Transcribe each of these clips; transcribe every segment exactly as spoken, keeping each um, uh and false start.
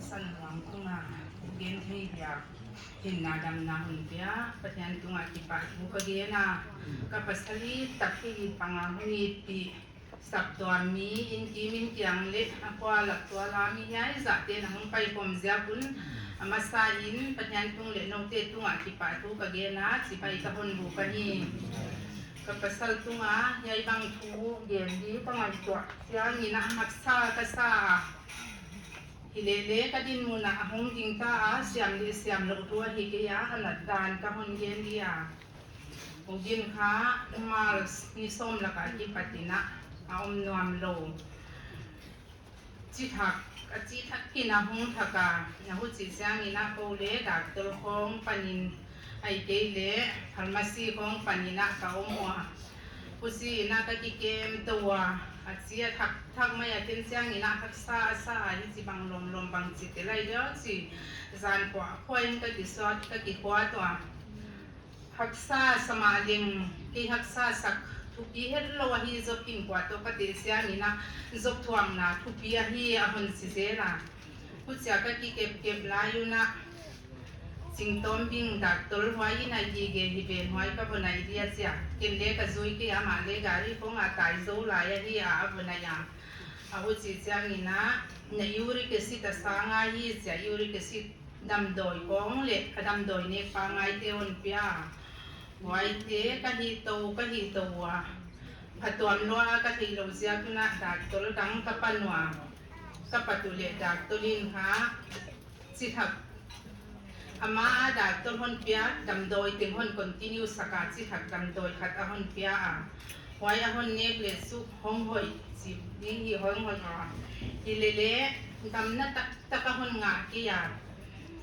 San Luang tunga gen thei dia hinna damna hon pia Pathian tunga kipahthu ka gen a, ka pasal i tak hi panga hon itpih saptuam mi, inn kim inn kiang leh a kualak tual a mi hiai zahte na hong paikhawm ziak un, a masa in Pathian tung leh noute tunga kipahthu ka gen a, chibai ka hon buk ahi. Ka pasal tunga hiai bang thu gen di ka ngaihtuah chiangin a haksa ka sa a. Hilele ka dinmun ah a hong ding ta a, siam leh siam louh thu ahi kei a, a nat dan ka hon gen di a. U Gin kha March ni sawm laka kipat in a, a om nuam lou. Chi thak, a chi thak in a hong thak a, a huchi chiangin a kou leh doctor khawng panin, ahihkeileh pharmacy khawng panin a ka om ua. Huchiin a ka kikem tou ua, a chi a thak thak mai a, ken chiangin a haksa a sa a, hichibang lawmlawm bang chi te lai deuh chi, zan khuakhuain ka kisuat, ka kikhuat ua. Haksa sa mahleng, kei haksa sak thupi hetlou ahi, zop in kua toh ka teh chiangin a, zop thuakna thupi ahi a hon chi zel a. Huchia ka kikepkep lai un a, Chingtawm Bing doctor huai in a gige hi ven, huai ka va nai dia chia. Ken leng ka zui kei a, amah leng gari khawng a tai zou lai ahi a, a va nai a. A huchi chiangin a, na uric acid a sang ahi chia, uric acid damdawi khawng leh a damdawi nek pangngai te hon pia. Huaite ka hih tou, ka hih tou ua. Phatuam lua a ka theih louh ziak un a doctor dang ka pan ua. Ka pat uleh doctor in kha chi thak, ama a doctor hon piak damdawi teng hon continue sak a, chi thak damdawi khat a hon pia a. Huai a hon nek leh chu hong hoih, chi ding hi hong hoih a. Hilele damna taktak a hon ngah kei a.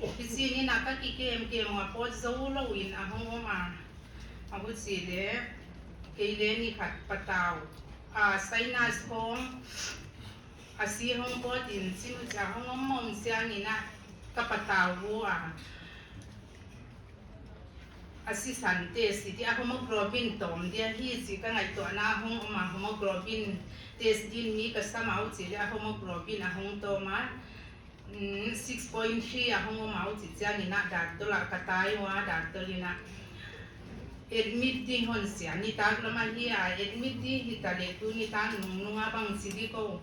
Hichiin a ka kikemkem ua, pawt zou lou in a hong om a. A huchi leh, kei leh ni khat patau a, sinus khawng a si hong pawt in, chin uh chia hong om om chiangin a ka patau ua. A sisan test i ti a, hemoglobin tawm dia hi chi ka ngaihtuahna hong om a, hemoglobin test din mi ka sam a, huchi leh a hemoglobin a hong tawm a. Mm, six point three a hong om a, huchi chiangin a doctor ah ka tai ua, doctor in a admit di hon chi a, nitak lam ahi a, admit di hita leh tuni tan nungnung a bang chi di kou.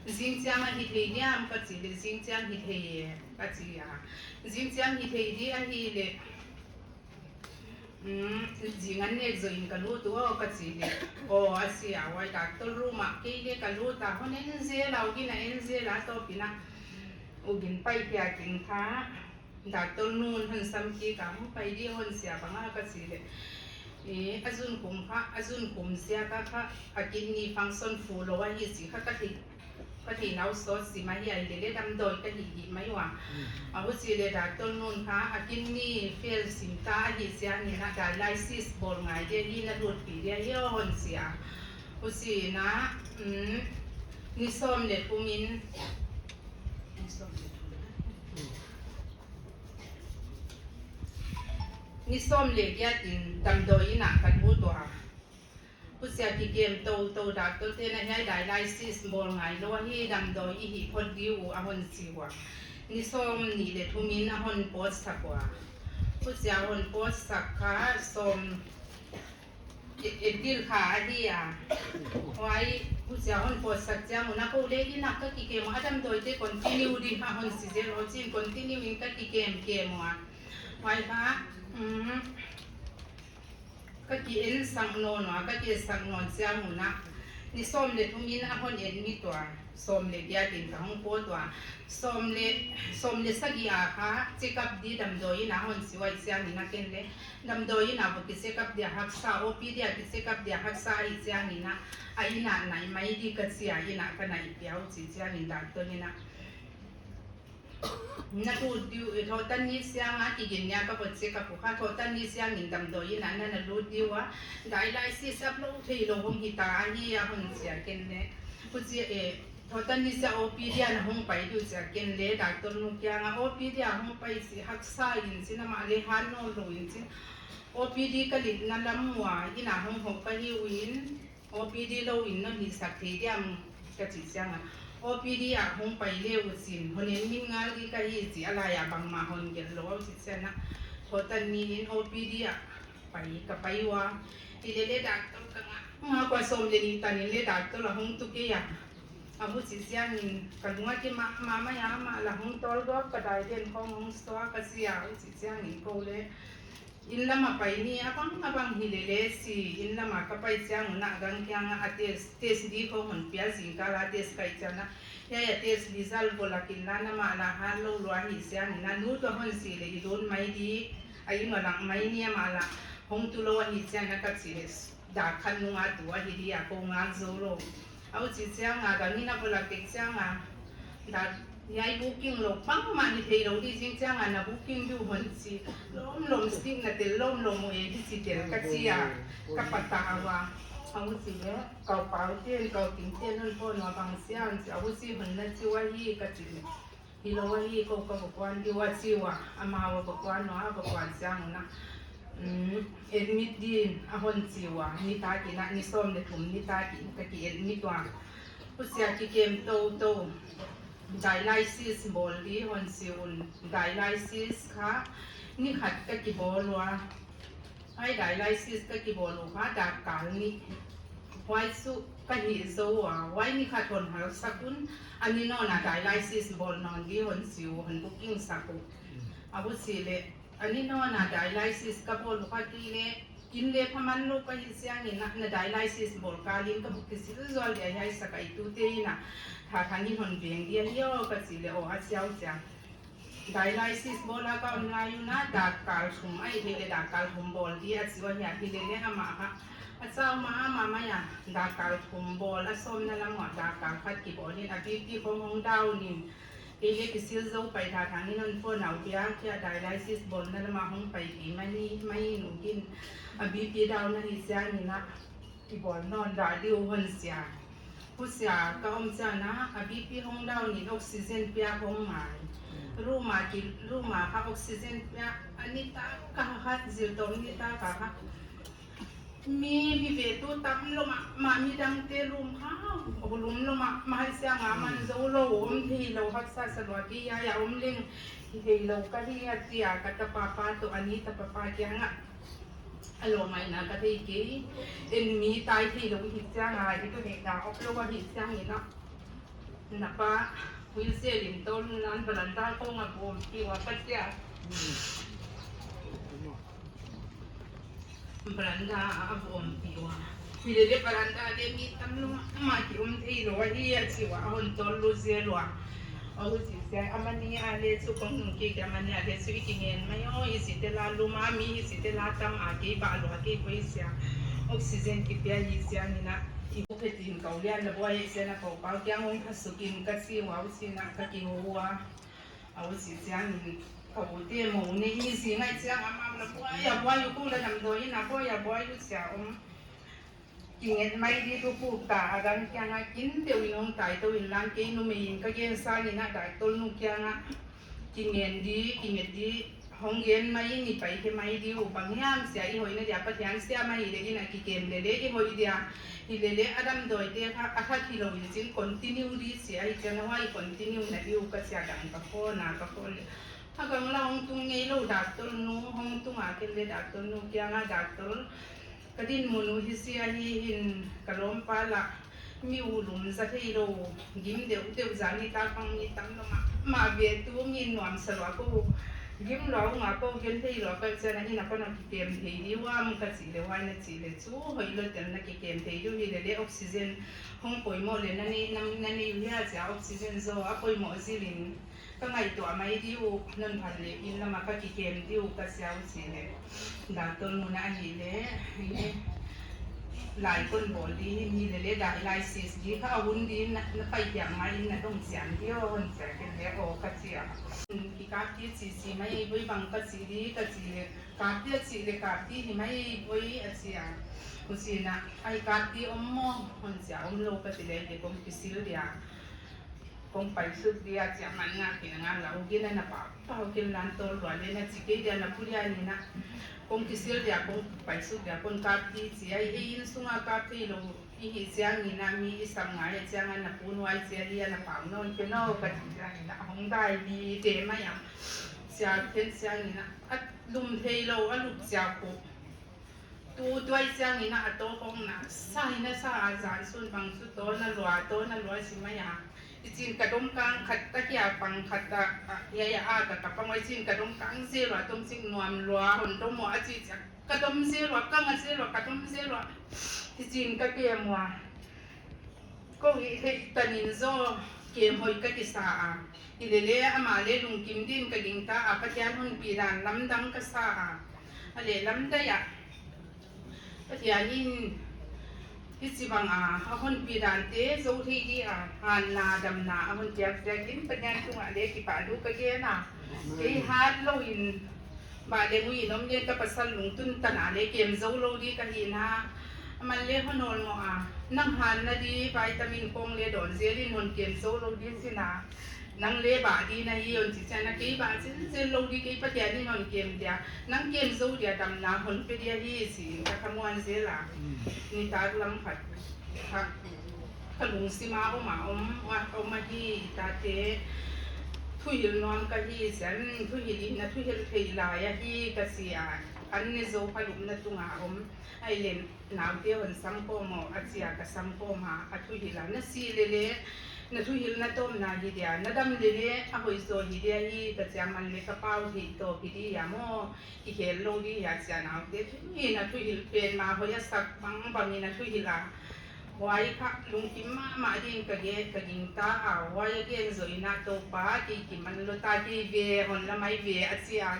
Zingchiang a hithei diam ka chih leh, zingchiang hithei e, ka chi a. Zingchiang hithei di ahihleh, mm, zing an nek zoh in ka lut uh aw, ka chih leh, aw, a chi a. Huai doctor room ah kei leng ka lut a, hon en zel a, U Gin a en zel a, tawpin a U Gin pai kia kin kha. Doctor nu'n hon sam kik a, hong pai di hon chi a, bang a ka chih leh, eh, a zunkhum kha, a zunkhum ziak a kha a kidney function fuh lou ahi chi kha ka theih, ka theihna uh sawt sim ahi a, hilele damdawi ka hih hih mai ua. A huchi leh doctor nu'n kha a kidney fail sim ta ahi chiangin a dialysis bawl ngai dia hi, na lutpih dia hi aw hon chi a. Huchiin a, mm, ni sawm leh thum in, ni sawm leh thum in. Ni sawm leh giat in damdawi inn ah ka lut ua. Huchia kikem tou tou, doctor te'n a hiai dialysis bawl ngai lou ahi, damdawi i hih phot di uh a hon chi ua. Ni sawm nih leh thum in a hon pawt sak ua. Huchia hon pawt sak kha sawm April kha ahi a. Huai, huchia hon pawt sak chiang un a kou leh inn ah ka kikem ua, a damdawi te continue di a hon chi zel uh chiin continue in ka kikemkem ua. Huai kha, mm, ka ki en sak nawn ua, ka ki en sak nawn chiang un a, ni sawm leh thum in a hon admit ua. Sawm leh giat in ka hong pawt ua. Sawm leh, sawm leh sagih a kha check up di damdawi inn ah hon chi ua, huai chiangin a ken leng damdawi inn ah va ki check up dia haksa, O P D a ki check up dia haksa ahih chiangin a, a inn ah nai mai di ka chi a, inn ah ka nai pia uh chih chiangin doctor in a, na lut di uh, eh, Thawhtanni chiang a kigin nia ka va check up uh kha, Thawhtanni chiangin damdawi inn ah na na lut di ua, dialysis up lou theilou hong hita ahi a hon chi a, ken leng, huchi, eh, Thawhtanni chia O P D a na hong pai di uh chi a, ken leng doctor nu kiang a O P D a hong pai chi haksa in chin, amah leng han nawn lou in chin, O P D ka lipna lam ua inn ah hong hoh ka hi uh in, O P D lou in non hihsak thei diam ka chih chiang a, OPD ah hong pai le uh chin, hon en min ngal di ka hi chi a lai a bangmah hon gelh lou uh chi chiang a, thotan ni in OPD ah pai ka pai ua. Hilele doctor ka ngak ngak ua, sawm le nih tan in le doctor la hong tu kei a. A huchi chiang in ka lung a kimah mahmah a, amah la hong tawldawk, ka dai den khong hong suak ka chi a, huchi chiang in kou le inn lam a pai ni a bang a bang hilele chi, inn lam a ka pai chiang un a gang kiang a test, test di khong hon pia, zingkal a test ka hih chiang a, hiai a test result bawl a kin la, amah la hat lou lua hi chiang in a, nu toh hon chi le i dawn mai di, a inn a lang mai ni, amah la hong tu lou a hi chiang a ka chi le, dak khat nung a tu ahi di a, kou ngak zou lou. A huchi chiang a, gang in a bawl a kek chiang a, dak hiai booking lou bangmah ni theilou di zing chiang a, na booking di uh hon chi, lawmlawm stick na tel lawmlawm uh e di chi tel ka chi a, ka pa ta ua. A huchi le, kou pau ten, kou ting ten hon phone ua, bang chiang chi, a huchi hon na chi ua hi ka chi le. Hilou ahi, kou ka va kuan di ua chi ua, amau a va kuan ua, a va kuan chiang un a, mm, admit din a hon chi ua, nitak in a, ni sawm le thum nitak in ka ki admit ua. Huchia kikem toutou, dialysis bawl di hon chi un, dialysis kha ni khat ka kibawl ua. Hiai dialysis ka kibawl uh kha dak kal nih. Huai chu ka hih zou ua, huai ni khat hon halsak un, a ni nawn a dialysis bawl nawn di hon chi uh, hon booking sak uh. A huchi le, a ni nawn a dialysis ka bawl uh kha kei le, kin le pha man lou ka hi chiang in a, na dialysis bawl kal in ka buk kisil zual dia, hiai sakaitute in a, thathang in hon veng di ahi aw ka chi le, aw a chi a, huchia. Dialysis bawl a ka om lai un a, dak kal thum ahi le, dak kal thum bawl di a chi ua hi a, hilele amah kha a chau mahmah mai a, dak kal thum bawl a, sawmna lam uah dak kal khat kibawl in a, BP khong hong down in, kei le kisil zou pai, thathang in hon phone ua, biak kia dialysis bawlna lam a hong pai kei mai ni, mai in uh kin, a BP down ahi chiang in a, kibawl nawn dah di uh hon chi a. Huchia ka om chiang a, a BP hong down in oxygen piak hong ngai. Room a ki, room a kha oxygen piak a nitak a kha, zil tawm nitak a kha. Mi, mi vetu tam lou mahmah, midangte lum kha, lum lou mahmah hi chiang a, man zou lou, om theilou, haksa sa lua kei a, a om leng theilou ka hi a chi a, ka tapa pa toh, a ni tapa pa kiang a. A lawmmaina ka thei kei, en mi tai theilou hi chiang a, i tu neihna om lou ahi chiang in a. Na pa, wheelchair in tawlna in veranda khong a va ompih ua ka chi a. Veranda a va ompih ua. Hilele veranda le mi tam lou mahmah, ki om theilou ahi a chi ua, hon tawl lou zel ua. A huchi sia, amani a le chu kong nung kik, amani a le chu i kingen mai aw, i si te la lum a, mi i si te la tam a, kei ba lou a kei koi sia. Oxygen kipia hi sia ni na, i hu phe tin kau lian la buai sia na, kau pau kiang hong ha suk in ka chi ua, huchi na ka ki hu ua. A huchi sia ni ka hu te mo ne i si ngai sia, amau la buai a buai, u ku la nam doi na buai a buai u sia om. Kinget mai di tu puk ta, a gan kiang a kin deuh in hong tai tou in lang, kei numei in ka gen sang in a, daitol nu kiang a. Kingen di, kinget di, hong gen mai in i pai khe mai di uh, bang hiam sia i hoihna dia Pathian siam ahi le in a kikem lele i hoih dia. Hilele a damdawi te kha, a kha hilou in chin continue di sia hi chiang a, huai continue na di uh ka sia, dang ka phone a, ka phone le. A gang la hong tung ngeilou daitol nu, hong tung a kei le daitol nu kiang a daitol. Ka dinmun uh hi sia hi in ka lawmpa la, mi uh lum za theilou, gim deuhdeuh za ni ta kang mi tam lou mahmah ve tu mi nuam sa lua kou, gim lua nga kou gen theilou ka chiang a, hi na ka na kikem thei di uam ka chi le, huai na chi le chu hoih lou tel na kikem thei di uh, hilele oxygen hong poimoh le na nei, na, na nei uh hia chia oxygen zaw a poimoh zil in. Ka ngaihtuah mai di uh, non phan le in lam a ka kikem di uh ka sia uh chi le. Daitol nu na ahi le, lai kon bawl di, ni le le dialysis di kha a hun di na, na pai piak mai in na dong siam di aw, hon sia kei le aw ka chi a. Kikap di chi chi mai voi bang ka chi di, ka chi le, kap di a chi le kap di hi mai voi a chi a. Huchi na, ai kap di om maw, hon sia om lou ka chi le, le kong kisil dia. Kong pai suk dia chia man nga kin nga la u gin na pa pa u kin lan tol lua le na chi kei dia na pu dia ni na. Kong kisil dia kong pai suk dia kong kap di chi ai, ei in sung a kap theilou. I hih chiangin a mi i sam ngai chiangin a pu nuai chia hi a na pau nawn pe naw ka chih chiangin a hong dai hi te mai a. Sia khen chiangin a lum thei lou a lup chiah uh. Tu tuai chiangin a tawp hong na sa hi na sa a zan sun bang chu taw na lua taw na lua si mai a. I chin ka dom kang khat ta kia pang khat ta a ya ya a ka ka pang i chin ka dom kang zel lua tom sing nuam lua hon dom mo a chi chiang. Ka dom zel lua, ka nga zel lua, ka dom zel lua. Hi chin ka kem ua. Ko hi hei tanin zo kem hoi ka kisa a. Hi lele ama le lungkim din ka ging ta a Pathian hon pi dan lamdang ka sa a. A le lamdai a. Pathian in hichibang a, a hon pi dan te zo thei di a, hanna damna a hon piak ziakin Pathian tungah le kipahthu ka gen a. Kei hat lou in, ba le ngui nom le ka pasal lungtun tan a le kem zo lou di ka hi na. Aman le hon ol mo a, nang hanna di vitamin kong le don zel in hon kem zo lou di si na. Nang le ba di na hi hon chi chiang a kei ba zel zel lou di kei Pathian in hon kem dia. Nang kem zo dia damna hon pe dia hi si ka khamuan zel a. Nitak lam khat. Ka, ka lungsim a om a om, a om ahi tate. Thuhilh nuam ka hi chiang, thuhilh in a thuhilh thei lai ahi ka chi a. An ne zo ka lupna tunga om. Ai len naute hon sam ko mo a chia ka sam ko ma a thuhilh a na si lele. Na thuhilh na tawm na hi dia, na dam lele a hoi zo hi dia hi ka chia man le ka pau hi to hi dia mo. I hel lou di ya chia naute thu in a thuhilh pen ma hoi a sak bang bang in a thuhilh a. Huai kha lungkim mahmah din ka ge ka ging ta a huai a gen zo in a Toupa kei kiman lou ta kei ve hon la mai ve a chia.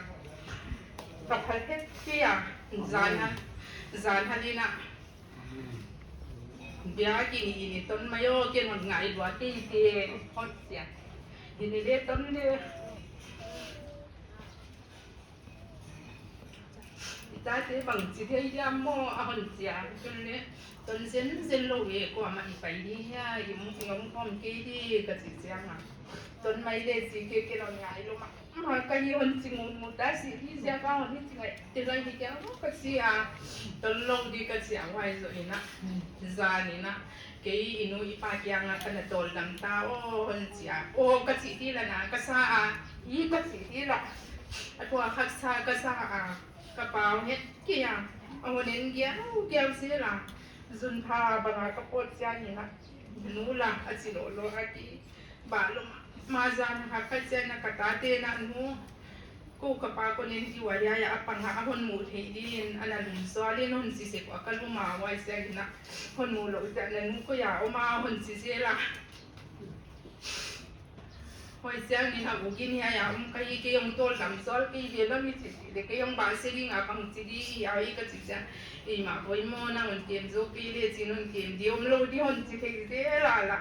Ka phal het kia zan a, zan a din a. Bia kini ini ton mai o ken hon ngai lua kei te hon chia. Ini le ton le. I tate bang chi thei diam maw a hon chia. Tun le ton zen zen lou e kuamah i pai di hia i mu i ngom khawm kei di ka chi chiang a. Ton mai le chi ke ke lon ngai lou mah. Ma ka hi hon chi ngun ngun ta si di sia ka hon hi chi ngai. Ti lai hi kia ka chi a. Ton lou di ka chi a huai zo in a. Zan in a. Kei i nu i pa kiang a ka na tawldam ta aw hon chi a. Aw ka chi di la na ka sa a. I ka chi di la. A tua haksa ka sa a. Ka pau het kia. A hon en giau giau zel a. Zun pha bang a ka pawt chiang in a. Nu la a chi lou lou a ki. Ba lou ma zan a ka chiang a ka tate na nu. Ko ka pa ko nen di huai a a pang a hon mu thei din, ana lum zual in hon chi sek ua ka lum a huai sia in a. Hon mu lou sia na nu ko ya om a hon chi zel a. Huai sia in a u gin ya ya um ka hi kei hong tawldam zual kei ve lou mi chi chi le kei hong ba se ding a pang chi di i a i ka chi sia. Ei ma poimoh na hon kem zo kei le chin hon kem di om lou di hon chi thei zel a la.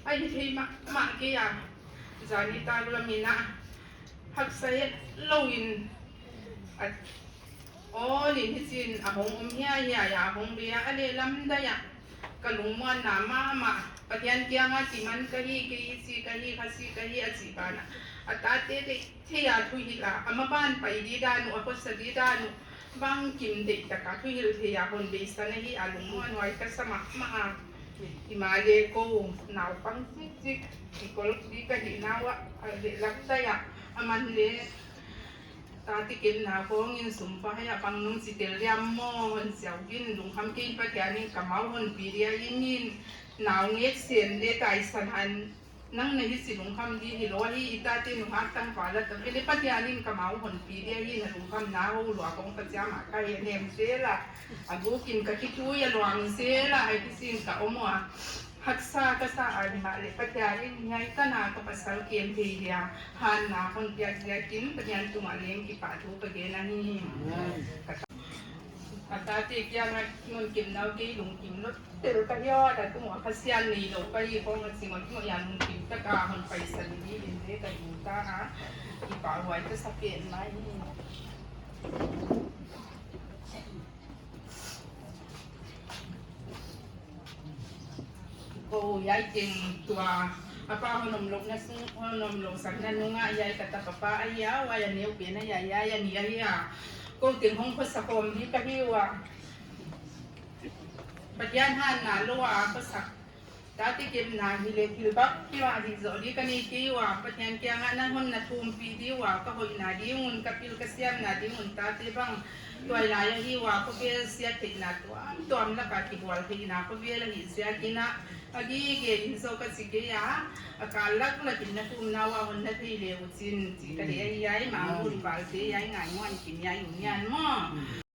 Ai thei mahmah kei a. Zan i tak lam in a. Haksa het lou in a, aw nin hi chin a hong um hia hia ya hong bia a le lam dai a. Ka lungmuanna mahmah Pathian kiang a kiman ka hi kei si ka hi kha si ka hi a chi ban a. A tate te thei a thuhilh a. A maban pai di dan uh a khosa di dan uh. Bangkim deih taka thuhilh thei a hon beisan ahi a lungmuan huai ka sa mahmah a. Himahleh kou naupang chikchik i kol di ka hih nau ah a leh lak tai ah a man leh tate kemna khawng in sum pa hai a bang nung chi tel diam maw hon siau gin lungkham kei in Pathian in ka mau hon pi dia in in nau ngek sen leh taisan han Nang na hi si lungkham di hi lou hi i tate nungak tangval a tam. Ele Pathian in ka mau hon pi dia hi na lungkhamna hou lua kong ka chiam a ka hi nem zel a. A guk in ka kitui a luang zel a, ai kisin ka om ua. Haksa ka sa a himahleh Pathian in hiai tan a ka pasal kem thei dia. Hanna hon piak ziakin Pathian tungah leng kipahthu ka gen ahi. Amen. A tate kiangah ngun kim nau kei lungkim lou tel ka hi a, a tung a Khasian neilou ka hi khong a ching a tung a lungkim taka hon paisan di din le ka hi ta a, kipahhuai ka sa pen mai hi. Kou hiai teng tua, a pa hon om lou na sung, hon om lou sak na nung a hiai ka tapa pa a hiai a, huai a neu pen a hiai, hiai a ni a hiai a. Kou teng hong khosa khawm di ka hi ua. Pathian hanna lou a ka sak tate kepna hi leh thil bang kia hi zoh di ka nei kei ua, Pathian kiangah na hon na thumpih di ua, ka hoihna ding un, ka pil ka siamna ding un tate bang tuailai ahi ua, khovel siat theihna tuamtuam laka kibual theihna khovel ahih ziakin a, a gige in zoh ka chi kei a, a kal laklak in na thumna ua hon na thei le uchin chi ka deih ahi ai, Manggun valte ai, Ngainguan Kim ai, Unian maw.